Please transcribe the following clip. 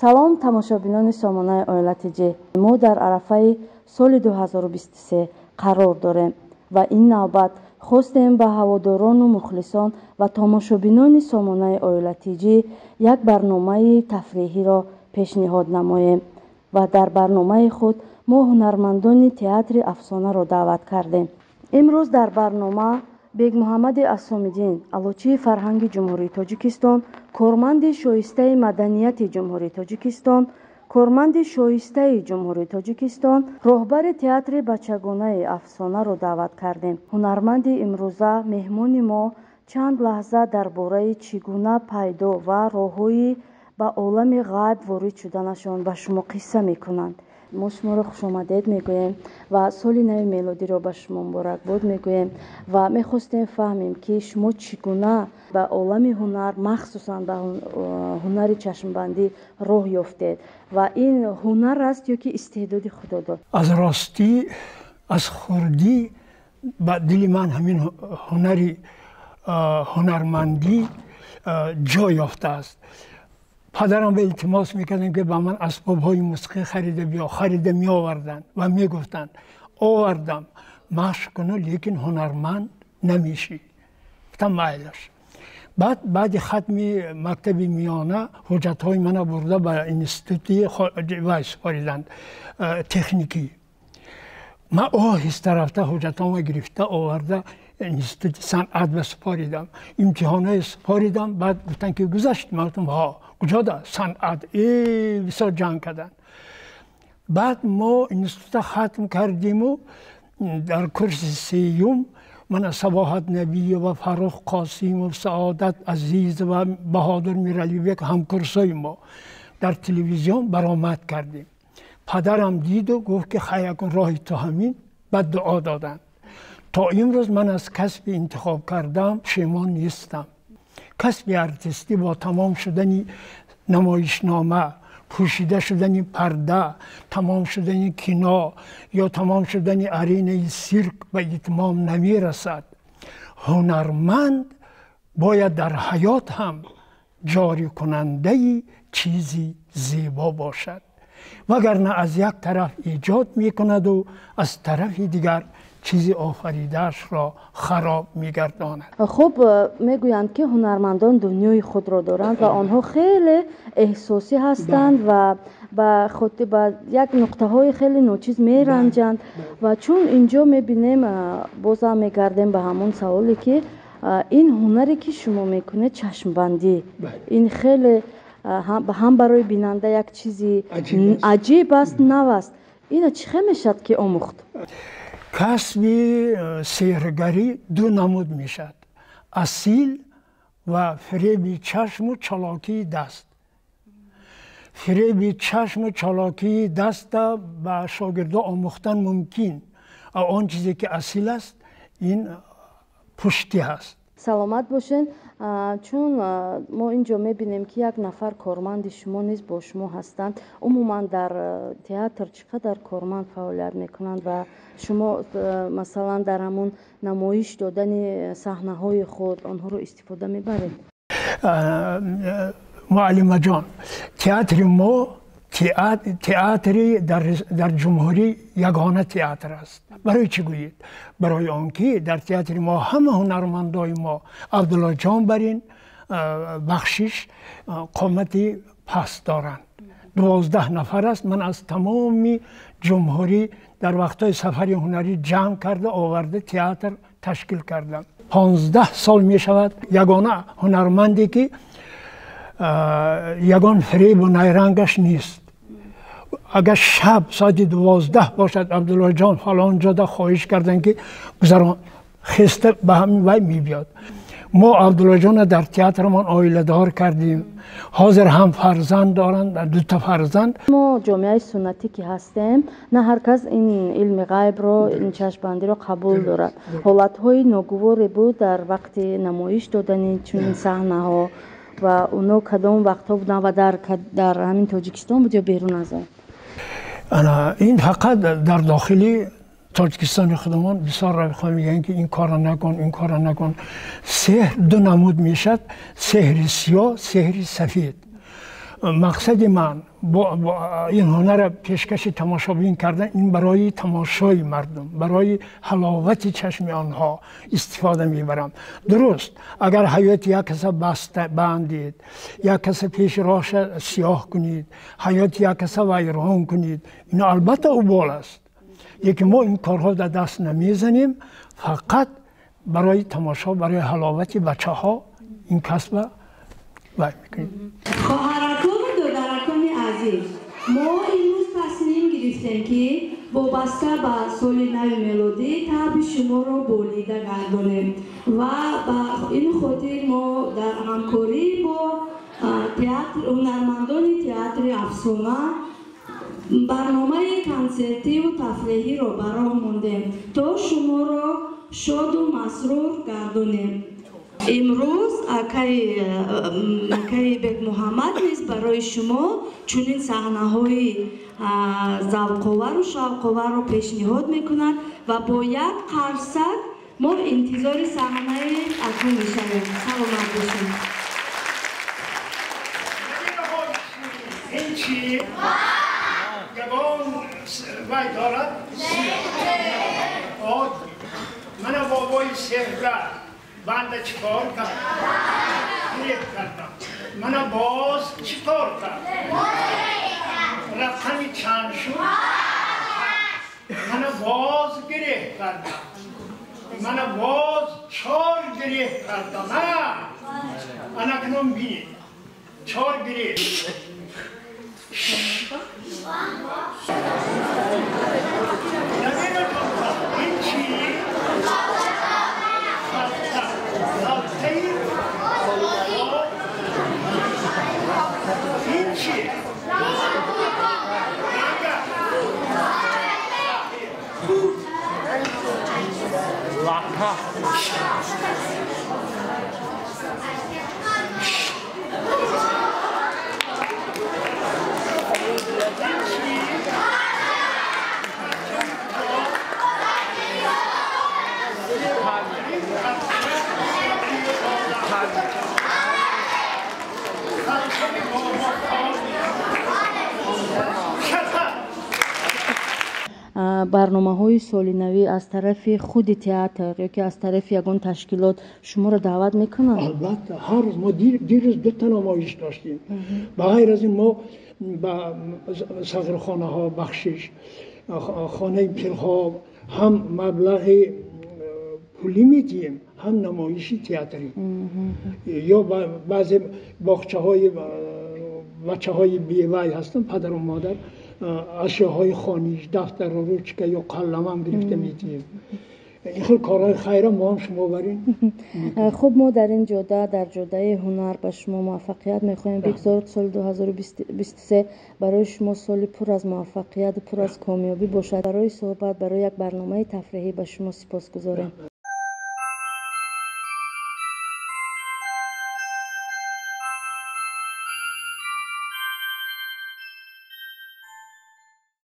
Салом, тамошобинони сомонаи Оила ТЖ. Мо дар арафаи соли 2023 қарор дорем ва ин навбат хостем ба ҳаводорону мухлисон ва тамошобинони сомонаи Оила ТЖ як барномаи тафриҳиро пешниҳод намоем ва дар барномаи худ мо ҳунармандони театри Афсонаро даъват кардем. Имрӯз дар барнома Бегмуҳаммади Асомиддин, аълочии фарҳанги Ҷумҳурии Тоҷикистон, корманди шоистаи маданияти Ҷумҳурии Тоҷикистон, корманди шоистаи Ҷумҳурии Тоҷикистон, роҳбари театри бачагонаи Афсонаро даъват кардем. Ҳунарманди имрӯза меҳмони мо чанд лаҳза дар бораи чӣ гуна пайдо ва роҳҳои ба олами ғайб ворид шуданашон ба шумо қисса мекунанд. Мо шуморо хушомадед мегӯем ва соли нави мелодиро ба шумо муборакбод мегӯем ва мехостем фаҳмем, ки шумо чӣ гуна ба олами ҳунар, махсусан ба ҳунари чашмбандӣ роҳ ёфтед ва ин ҳунар аст ё ки истеъдоди Худо дод? Аз ростӣ, аз хурдӣ ба дили ман ҳамин ҳунари ҳунармандӣ ҷой ёфтааст. Падарам ба илтимос мекардам, ки ба ман асбобҳои мусиқӣ харида биё, харида меоварданд ва мегуфтанд: овардам, машқ куну, лекин ҳунарманд намешӣ. Гуфтам: майлаш. Баъд, баъди хатми мактаби миёна, ҳуҷҷатҳои мана бурда ба институти вай супориданд, техникӣ. Ман оҳиста рафта, ҳуҷҷатҳома гирифта оварда, институти санъат ба супоридам, имтиҳонҳое супоридам. Баъд гуфтанд, ки гузашт. Ман гуфтам: ҳо. Куҷода? Санъат. Бисёр ҷанг карданд. Баъд мо института хатм кардиму дар курси сеюм мана Сабоҳат Набиева, Фаррух Қосимов, Саодат Азизова, Баҳодур Миралибек ҳамкурсои мо дар телевизион баромад кардем. Падарам диду гуфт, ки хай, акун роҳи ту ҳамин. Баъд дуо доданд. То имрӯз ман аз касби интихоб кардам пушаймон нестам. Касби артистӣ бо тамом шудани намоишнома, пӯшида шудани парда, тамом шудани кино ё тамом шудани аренаи сирк ба итмом намерасад. Ҳунарманд бояд дар ҳаёт ҳам ҷорикунандаи чизи зебо бошад, вагарна аз як тараф эҷод мекунаду аз тарафи дигар чизи офаридаашро хароб мегардонад. Хуб, мегӯянд, ки ҳунармандон дунёи худро доранд ва онҳо хеле эҳсосӣ ҳастанд ва ба як нуқтаҳои хеле ночиз меранҷанд. Ва чун инҷо мебинем, бозам мегардем ба ҳамон саволе, ки ин ҳунаре, ки шумо мекунед, чашмбандӣ, ин хеле ҳам барои бинанда як чизи аҷиб аст, нав аст. Ина чӣ хел мешавад, ки омӯхт? Касби сеҳргарӣ ду намуд мешавад: асил ва фиреби чашму чолокии даст. Фиреби чашму чолокии даста ба шогирдо омӯхтан мумкин, а он чизе, ки асил аст, ин пуштӣ ҳаст. Саломат бошед. Чун мо инҷо мебинем, ки як нафар корманди шумо низ бо шумо ҳастанд. Умуман дар театр чӣ қадар корманд фаъолият мекунанд ва шумо, масалан, дар ҳамон намоиш додани саҳнаҳои худ онҳоро истифода мебаред? Муаллимаҷон, театри мо театри дар ҷумҳурӣ ягона театр аст. Барои чӣ гӯед? Барои он ки дар театри мо ҳама ҳунармандои мо, Абдуллоҷон барин бахшиш, қомати паст доранд. 12 нафар аст. Ман аз тамоми ҷумҳурӣ дар вақтҳои сафари ҳунарӣ ҷамъ карда оварда, театр ташкил кардам. 15 сол мешавад. Ягона ҳунарманде, ки ягон фиребу найрангаш нест. Агар шаб соати 12 бошад, Абдуллоҷон, фалон ҷода хоҳиш карданд, ки гузарон, хеста ба ҳамин вай мебиёд. Мо Абдуллоҷонро дар театрамон оиладор кардем. Ҳозир ҳам фарзанд доранд, дута фарзанд. Мо ҷомеаи суннатӣ ки ҳастем, на ҳар кас ин илми ғайбро, ин чашмбандиро қабул дорад. Ҳолатҳои ногуворе буд дар вақти намоиш додани чунин саҳнаҳо ва оно кадом вақтҳо буданд ва дар ҳамин Тоҷикистон буд ё берун аз он? Ин фақат дар дохили Тоҷикистони худамон бисёр рафиқҳо мегӯянд, ки ин корро накун, ин корро накун. Сеҳр ду намуд мешавад: сеҳри сиёҳ, сеҳри сафед. Мақсади ман ин ҳунарро пешкаши тамошобин кардан, ин барои тамошои мардум, барои ҳаловати чашми онҳо истифода мебарам. Дуруст, агар ҳаёти як каса баста бандед, як каса пеши роҳша сиёҳ кунед, ҳаёти як каса вайрон кунед, ин албатта убол аст. Лекин мо ин корҳо дар даст намезанем, фақат барои тамошо, барои ҳаловати бачаҳо ин касба вай мекунем. Хоҳаракону додаракони азиз, мо имрӯз тасмим гирифтем, ки вобаста ба соли нави мелодӣ таъби шуморо болида гардонем ва ба ин хотир мо дар ҳамкорӣ бо театр, ҳунармандони театри Афсона барномаи консертиву тафреҳиро ба роҳ мондем, то шуморо шоду масрур гардонем. Имрӯз акаи Бекмуҳаммад низ барои шумо чунин саҳнаҳои завқовару шавқоварро пешниҳод мекунад ва бо як қарсак мо интизори саҳнаи ака мешавем. Саломат бошед. Ин чӣ? Ягон вай дорад? Мана бобои сеҳргар банда чӣ кор кард? Фиреб кардам. Мана боз чӣ кор кард? Рақами чанд шуд? Мана боз гиреҳ кардам. Мана боз чор гиреҳ кардам. Анакнун бинед. Чор гиреҳ. Ин чӣ? Ин чӣ? Лака. Барномаҳои солинавӣ аз тарафи худи театр ё ки аз тарафи ягон ташкилот шуморо даъват мекунанд? Албатта, ҳар рӯз. Мо дирӯз дута намоиш доштем. Ба ғайр аз ин мо ба сағирхонаҳо бахшиш, хонаи пирҳо ҳам маблағи пулӣ медиҳем, ҳам намоиши театрӣ. Ё баъзе боғчаҳои бачаҳои бевай ҳастанд, падару модар ашёҳои хониш, дафтару ручка ё қаламам гирифта медиҳем. Ин хел корҳои хайра мо ҳам шумо барин. Хуб, мо дар ин ҷода, дар ҷодаи ҳунар ба шумо муваффақият мехоҳем. Бигзор соли 2023 барои шумо соли пур аз муваффақияту пур аз комёбӣ бошад. Барои суҳбат, барои як барномаи тафреҳӣ ба шумо сипосгузорем.